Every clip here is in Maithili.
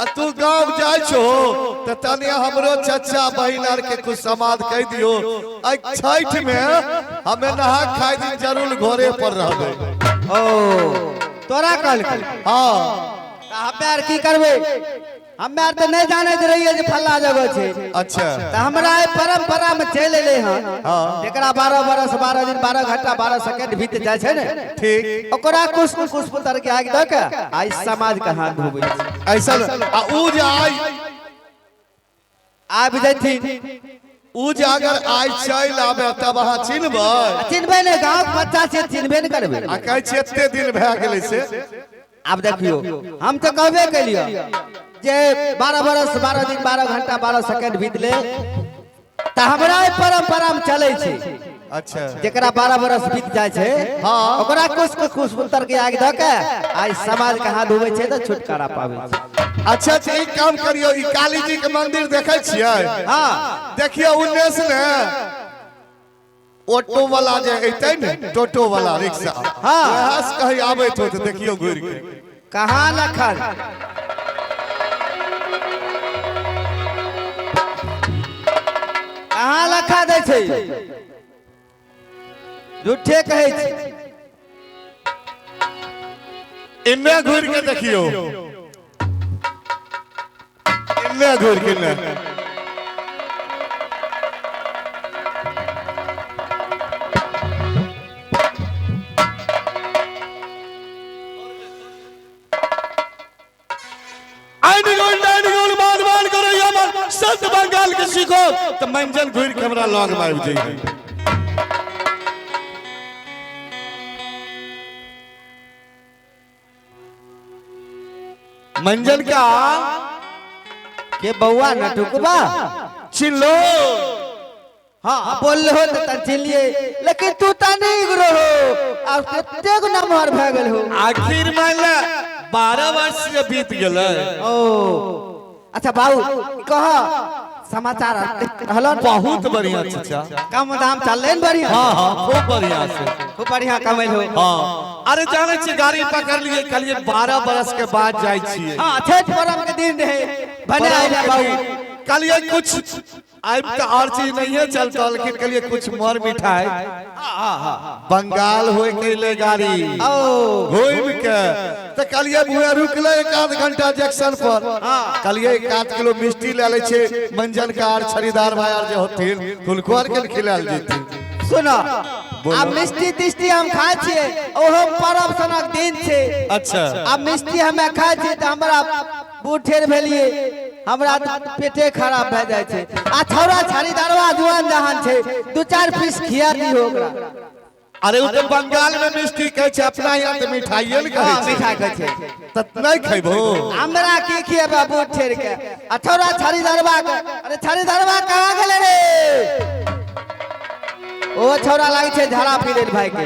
तू गाँव जाइ छो तऽ तनि हमरो चचा बहिन आर के कुछ समाद कहि दियो, आइ छठि में हमे नहा खाय दिन जरूर घरे पर रहबै। ओ तोरा कहलकै? हाँ। तऽ हमे आर की करबै? हमे आर तऽ नहि जानैत रहियै जे फल्ला जगह छै। अच्छा। तऽ हमरा एहि परंपरा में चलि एलै हन। हाँ। जेकरा 12 बरस 12 दिन 12 घंटा 12 सेकंड बीत जाइ छै ने, ठीक, ओकरा कुछ कुछ पुतर के आगि दऽ के आइ समाज के हाथ धोबै छै। ऐसा आ ऊ जे आइ आबि जैथिन, ऊ जे अगर आइ चलि आबे तब अहाँ चिन्हबै? चिन्हबै ने, गाँव के बच्चा छै, चिन्हबे ने करबै। आ कहै छियै एते दिन भए गेलै से। आब देखियौ, हम तऽ कहबे केलियै जे 12 बरस 12 दिन 12 घंटा 12 सेकंड बीतले तऽ हमरा एहि परंपरा में चलै छै। अच्छा। जेकरा 12 बरस बीत जाइ छै, हाँ। ओकरा कुछ के कुछ पुतर के आगि दऽ के आइ समाज के हाथ धोबै छै तऽ छुटकारा पाबै छै। अच्छा अच्छा, ई काम करियौ, ई काली जी के मंदिर देखै छियै? हाँ। देखियौ, उन्नेस ने ऑटो वाला जे एतै ने, टोटो वाला रिक्शा, हाँ। वएह से कहीं आबैत हो तऽ देखियौ घुरि के। कहाँ लखन? कहाँ लखा दै छै? झूठे कहै छै। इन्ने घुरि के देखियौ, इन्ने घुरि के ने। आइन गोल डाइन गोल मान मान करो हमर संत बंगाल के सीखो तऽ मंजन घुरि के हमरा लग में आबि जइहे। मंजन का के बौआ नटुकबा चिल्लो। हाँ बोल हो तऽ तन चिल्लिए, लेकिन तू तऽ नहीं रहो, आब कतेक नमहर भए गेल हो। आखिर मान ले 12 वर्ष जे बीत गेलै। ओ अच्छा बाबू, कह समाचार रहलो ने? बहुत बढ़िया चाचा। कम दाम चललै ने बढ़िया? हाँ हाँ, खूब बढ़िया से। खूब बढ़िया कमेल हो। हाँ, अरे जाने छी गाड़ी पकड़ लिए, कहलिए 12 बरस के बाद जाइ छियै। हाँ, छठ पर्व के दिन रहे, भने आइले बाबू। कहलिए कुछ आब तऽ और चीज नहीं चलता, लेकिन कहलिए कुछ मर मिठाई। बंगाल होय के ले गाड़ी ओ घूम के तऽ कहलिए भुआ रुकले एक आध घंटा जंक्शन पर, कहलिए एक आध किलो मिष्टी ले ले छै मंजन का आर छड़ीदार भाई आर जे होथिन हुनको आर के खिलायल जेथिन। सुनो, बोलो। आब मिष्टी तिष्टी हम खाइ छियै, ओहो पर्व सनक दिन छै। अच्छा। आब मिष्टी हमे खाइ छियै तऽ हमरा बूढ़ेर भेलियै, हमरा तऽ पेटे खराब भए जाइ छै। आ छौड़ा छड़ीदारवा जुआन जहान छै, 2-4 पीस खिया दिहो ओकरा। अरे ओ तऽ बंगाल में मिष्टी कहै छै, अपना यहाँ तऽ मिठाइए ने कहै हाँ, छै। मिठाई कहै छै। तऽ नहि खैबो? हमरा की खिएबा बूढ़ ठेर के? आ छौड़ा छड़ीदारवा के, अरे छड़ीदारवा कहाँ गेलै रे? ओ छौड़ा लागै छै झाड़ा पी लेल भाई के।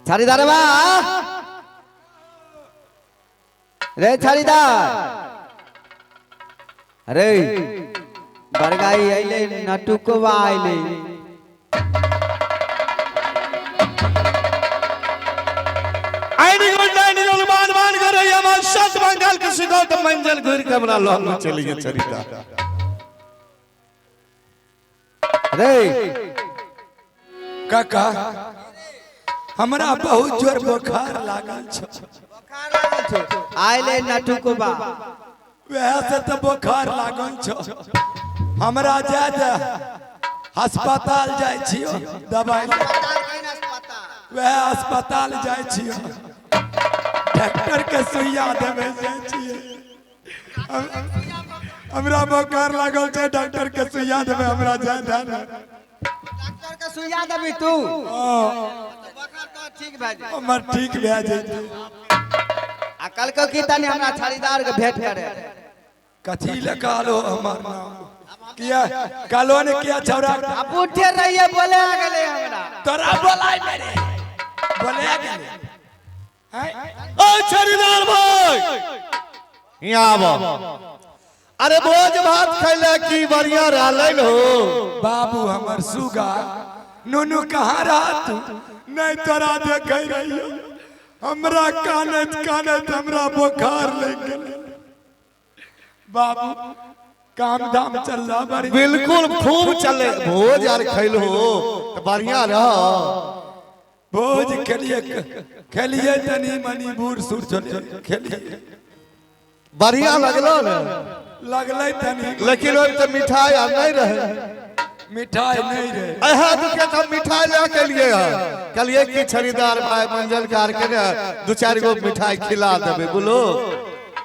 छड़ीदारवा रे, छड़ीदार अरे, बरगाई अइले, नटुकवा अइले। आइन गोल डाइन गोल मान मान करे हमर सत बंगाल के सिखो तऽ मंजल घुरि के हमरा लग में चलि गेल छड़ीदार। रे काका, हमरा बहुत जोर बोखार लागल छौ। आइले नटुकवा। वएह से तऽ बोखार लागल छौ हमरा। जाय दे, अस्पताल जाइ छियो दवाई ले। वएह अस्पताल जाइ छियो, डॉक्टर के सुइया देबै जाइ छियै। हमरा बोखार लागल छै, डॉक्टर के सुइया देबै, हमरा जाय दे ने। डॉक्टर के सुइया देबी तू? हाँ। बोखार तो ठीक भए जेतै। हमर ठीक भए जेतै। आ कल की तनी हमरा छड़ीदार के भेंट करे। कथी ले कहलो हमर नाम? किया कहलो ने? किया छौड़ा? आ बूढ़े रहिए, बोले आ गेलै हमरा। तोरा बोलाय मेरे बोले गेलै हैं? ओ छड़ीदार भाई, यहाँ आबो। अरे भोज भात खैले की बढ़िया रहलै हो? बाबू हमर सुगा नुनू, कहाँ रहा तू? नहीं तोरा देखे रहियो। हमरा कानैत कानैत हमरा बोखार लागि गेलै। बाबू काम धाम चल रहा बढ़िया? बिल्कुल खूब चले। भोज आर खैल हो तो बढ़िया रह। भोज खेलिए खेलिए तनी मनी बूढ़ सूढ़ चले खेलिए, बढ़िया लगलो ने? लगलै तनी, लेकिन ओहि तऽ मिठाई आर नहीं रहे। मिठाई नहीं रहे। अहा दुखे तो मिठाई लए के लिए है, कहलिए कि छड़ीदार भाई मंजल कार के ने दू चार गो मिठाई खिला देबे। बोलो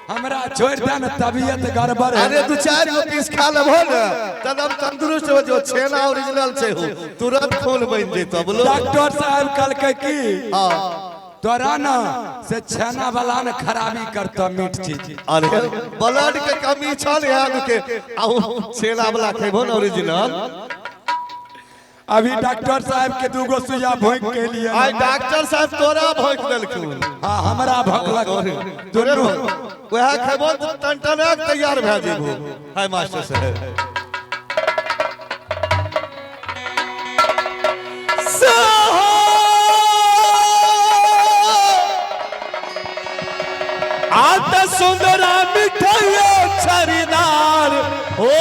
हमरा छोड़ दे ना, तबियत गड़बड़ है। अरे दू चार गो पीस खा लेबो ने तब तंदुरुस्त हो जो, छेना ओरिजिनल छै हो, तुरंत खून बनि जेतो। बोलो डॉक्टर साहब कहलकै की हां तोरा ना से छेना वाला ने खराबी करता मीठ चीज। अरे ब्लड के कमी छल यहाँ के, आ छेना वाला खेबो ने ओरिजिनल। अभी डॉक्टर साहब के दूगो सुइया भोंक के लिए। आई डॉक्टर साहब तोरा भोंक देलखुन? हां हमरा भोंकलक। तोरे वएह खेबो त टनटना के तैयार भए जेबो। हाय मास्टर साहब आत सुंदरा मिठाइया छरीदार हो,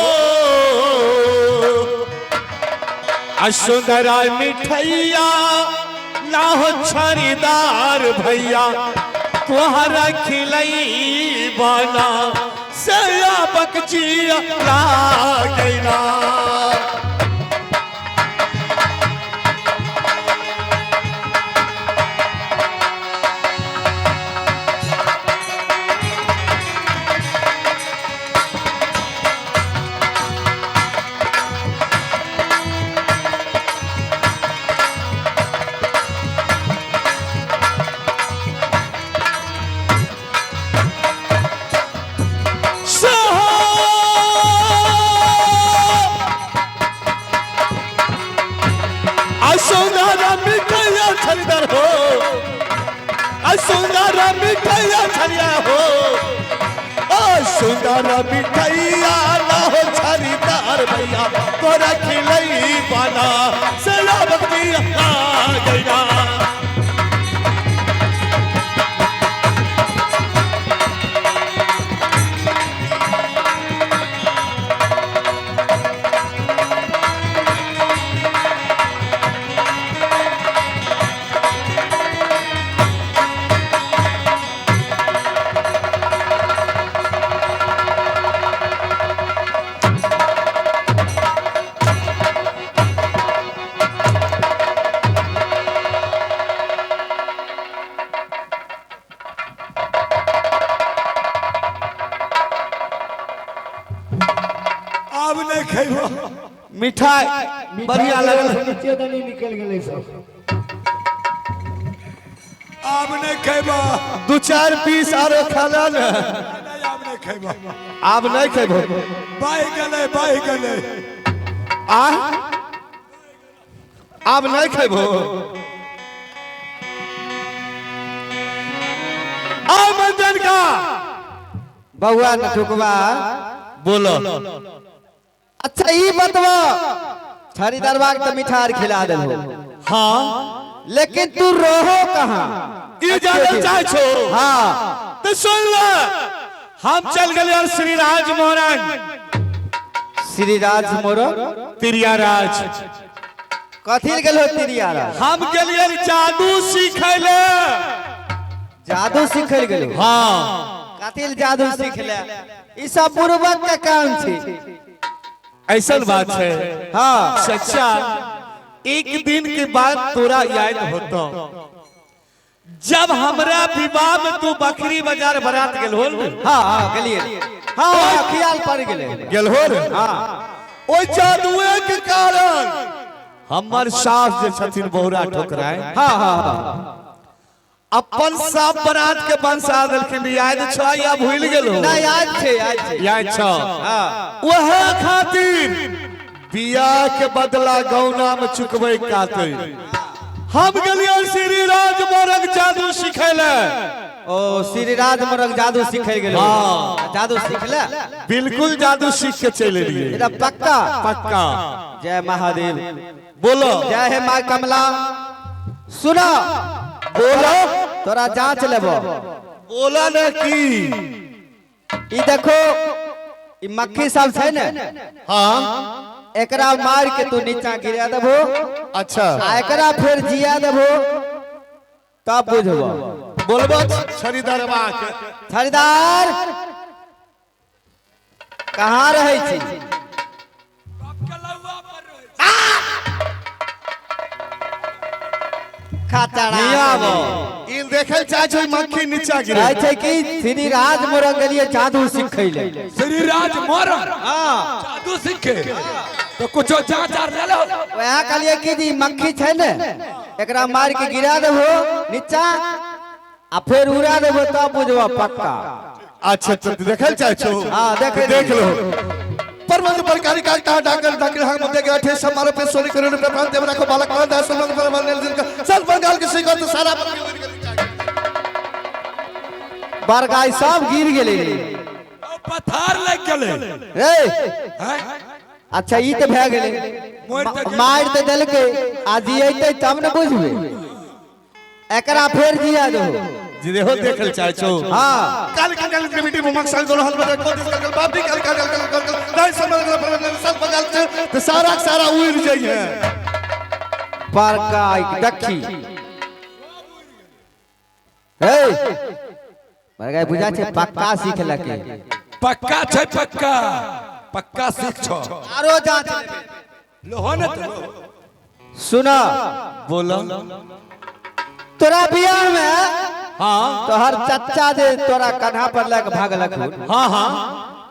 सुंदरा मिठाइया ना हो छरीदार भैया, तुहरा खिलई बना सया बकचिया लागैना। सुंदर मिठाइया छरीदार हो, सुंदर मिठाइया छरिया हो, सुंदर मिठाइया ना हो छरीदार भैया, तोरा खिलई बना सया बकरिया गैया। आब नहीं खेबो मिठाई बढ़िया लगल। नीचे दनी निकल गेलै सब। आब नहीं खेबो। दू चार पीस आरो खाला ने। नहीं आब नहीं खेबो। आब नहीं खेबो। बाहि गेलै बाहि गेलै। आ आब नहीं खेबो। आ मंजन का बउआ न ठुकबा बोलो। अच्छा ई बतवा छरीदारवा के तो मिठाई खिला देलहो। हाँ लेकिन तू रहो कहाँ ई जानल चाहे छो? हाँ तो सुन ले, हम चल गए और श्री राज मोरन। श्री राज मोरन तिरिया राज। कथी गेलो तिरिया राज? हम गेलिए जादू सीखे ले। जादू सीखे गेलो? हाँ कथी जादू सीख ले? ई सब बुड़बक के काम छै। ऐसा बात है। हाँ सच्चा एक दिन के बाद तोरा याद होता जब हमरा विवाह में तू बकरी बाजार बारात गेल होल। हाँ हाँ गेलिए। हाँ ख्याल पड़ गेले गेल होल। हाँ ओइ जादुए के कारण हमर सास जे छथिन बहुरा ठोकराय। हाँ हाँ हाँ अपन सब बारात के बंसा देलखिन। याद छ या भूल गेल हो? नहीं याद छै, याद छै। याद छ। हाँ वह खातिर बियाह के बदला गौना में चुकबै खातिर हम गेलियै श्री राज मोरंग जादू सिखै ले। ओ श्री राज मोरंग जादू सिखै गेलो? हाँ जादू सिखले? बिल्कुल जादू सीख के चलि एलियै। एकदम पक्का? पक्का। जय महादेव। बोलो जय हे माँ कमला। सुनो बोला। तोरा जांच लेबो। बोला ना की ई देखो ई मक्खी सब छै ने। हाँ। एकरा मार के तू नीचा गिरा देबो। अच्छा। आ एकरा फिर जिया देबो तब बुझबो। बोलबो छड़ीदारवा के। छड़ीदार कहाँ रहै छी? ई देखल चाहे छै मक्खी नीचा गिरे। कहै छै कि श्री राज मोरंग गेलिए जादू सिखै ले। श्री राज मोरंग हां जादू सीखे तो कुछो जांच आर ले लो। वह कहलिए कि जी मक्खी छै ने एकरा मार के गिरा देबो नीचा आ फिर उड़ा देबो तब बुझबो पक्का। अच्छा तो देखल चाहे छो? हां देख देख लो। परमंद परकारी का कहा डाकल डाकल हम मुद्दे के ठे समारो पे सोनी करोड़ पे प्राण देव रखो बालक प्राण दास सुमन पर बनेल जिनका सब बंगाल के सिखो तो सारा बरगाई सब गिर गेले रे। पथार लग गेले रे। अच्छा ई त भए गेले मार त देलके आ जियते तब ने बुझबे। एकरा फेर जिया दो। जी देखो देखल चाहे छो। हां। काल काल के बेटी मुमक साल दोनों हाथ में को this कल बाप भी काल काल काल काल दाई समझ गल पर सब बंगाल से तो सारा सारा उड़ जाई है। बरगाई देखी हे बरगाई बुझा छै पक्का सीख लके। पक्का छै पक्का पक्का सीख छो। आरो जांच लोहो ने तो सुना। बोलो। तोरा बियाह में हाँ तोहर चच्चा जे तोरा कन्हा पर लग भागलक। हाँ हाँ।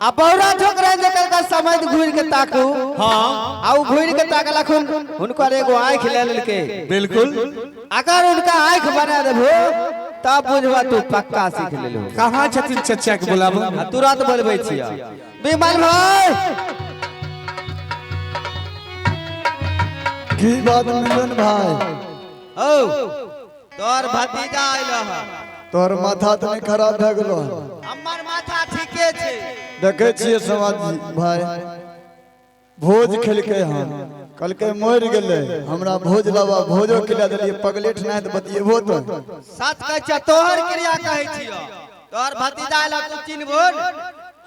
आ बौरा छोकरा जेकर का समझ घूर के ताकू। हाँ। आ उ घूर के ताकलख हुनकर एगो आंख ले लेलके। बिल्कुल। अगर उनका आंख बना देबो तब बुझबा तू पक्का सीख लेलहो। कहाँ छथिन चच्चा के बुलाबो? तुरंत बोलबै छियै। विमल भाई की बात मिलन भाई? ओ तोर भतीजा आइल ह। तोर माथा त नहीं खराब भए गेलो? हमर माथा ठीके छै। देखे छियै समाज भाई भोज खेलके हम कलके मर गेले हमरा भोज लावा भोजो खिला देलिए पगलेट नहीं त बतियेबो तो सच कहै छियै तोहर क्रिया कहै छियो। तोहर भतीजा आइल तू चिन्हबो ने?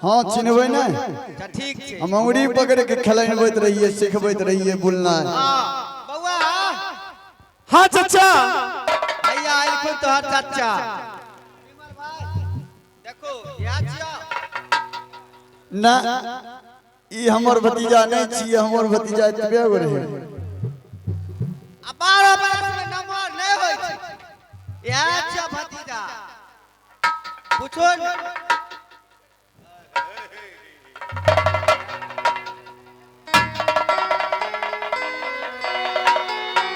हां चिन्हबै ने। अच्छा ठीक छै। हम अंगुरी पकड़ के खेलैबैत रहिए सिखबैत रहिए बोलना। हां बौआ। हां चचा भैया आइलखुन तोहर चचा। विमल भाई देखो या छियो ना ई हमर भतीजा नहीं छियै। हमर भतीजा एतबे गो रहे। आ 12 बरस में नमहर नहीं होय छै। या छियो भतीजा पूछो ने।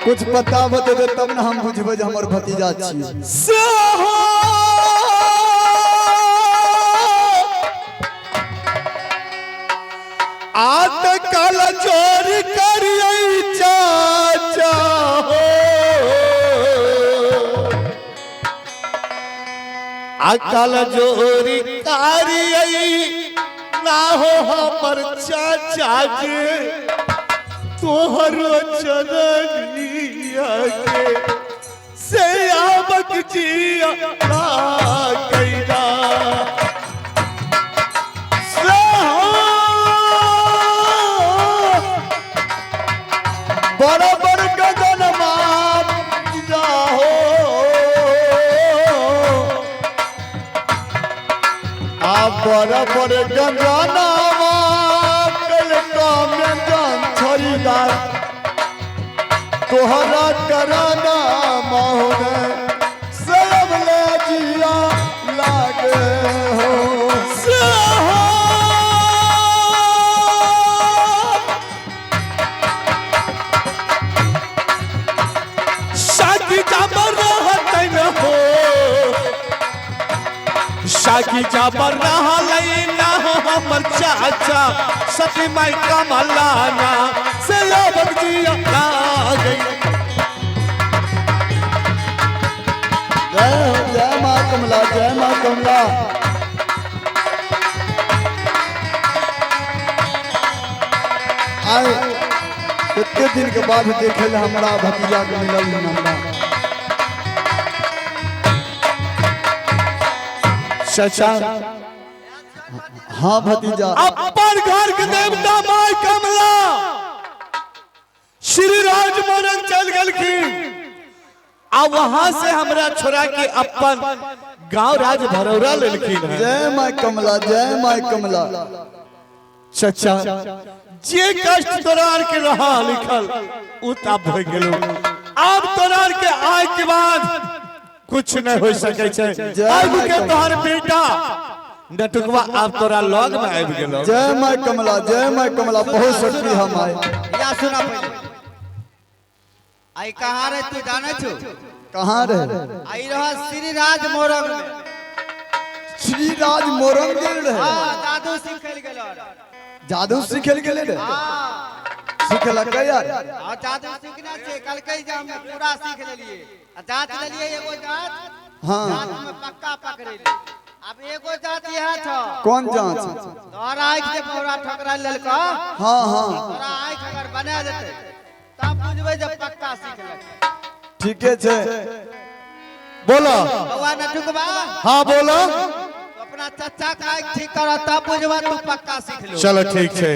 कुछ पता बतेबे तब न हम बुझबै जे हमर भतीजा छियै। आत काल चोर करियै चाचा हो अकल जोरी करियै ना हो हमर चाचा जे तोहरो चरनिया के से आवक जिया कैला बराबर गगन माप हो आ बराबर गगन छड़ीदार तोहरा कराना मोहन सब ले जिया लागे हो। शाकी जाबर रहतै न हो शाकी जाबर रहलै ना हमर चाचा सती माई कमलाना से आवक जिया गई। जय हो जय माँ कमला जय माँ कमला। आए कितने दिन के बाद देखे हमरा भतीजा के मिलल हमरा। चाचा। हाँ भतीजा। अपन घर के देवता माय कमला श्री राज मोरंग चल गेलखिन आ वहां से हमरा छोड़ा के अपन गांव राज भरौरा लेलखिन हैं। जय माय कमला, जय माय कमला। चाचा जे कष्ट तोरा आर के रहा लिखल उ तब हो गेलो। अब तोरा आर के आय के बाद कुछ नहीं हो सके छै। जय अब माय के कमला। तोहर बेटा नटुकवा अब तोरा लग में आबि गेलो। जय माय कमला, जय माय कमला। बहुत शक्ति हम आए। या सुना पहिले आई कहाँ रे तू जाने छु? कहाँ रहे? आई रहा श्री राज मोरंग में। श्री राज मोरंग गेल रहे? हाँ, जादू सीखल गेल। जादू सीखल गेले रहे? हाँ। सिखलकै यार? हाँ, जादू सीखना छै। कहलकै जे हम पूरा सीख लेलिए आ जांच लेलिए एगो जांच। हाँ। जांच में पक्का पकड़ेली। अब एगो जांच इएह छौ। कौन जांच? तोरा आँखि जे पौरा ठोकरा लेलकौ। हाँ हाँ। तोरा आँखि अगर बना देतै तब बुझबै जे पक्का सीख लेलकै। ठीके छै। बोलो। बौआ नटुकबा। हाँ बोलो। अपना चाचा के आँखि ठीक कर तब बुझबै तू पक्का सीख लो। चलो ठीक छै।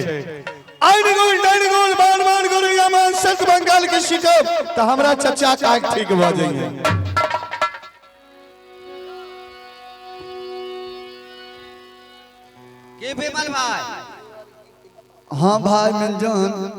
आइन गोल डाइन गोल मान मान गोरिया मान सत बंगाल के सीखब तो हमरा चाचा के आँख ठीक भ जाइए। की विमल भाई? हाँ भाई मिलजन।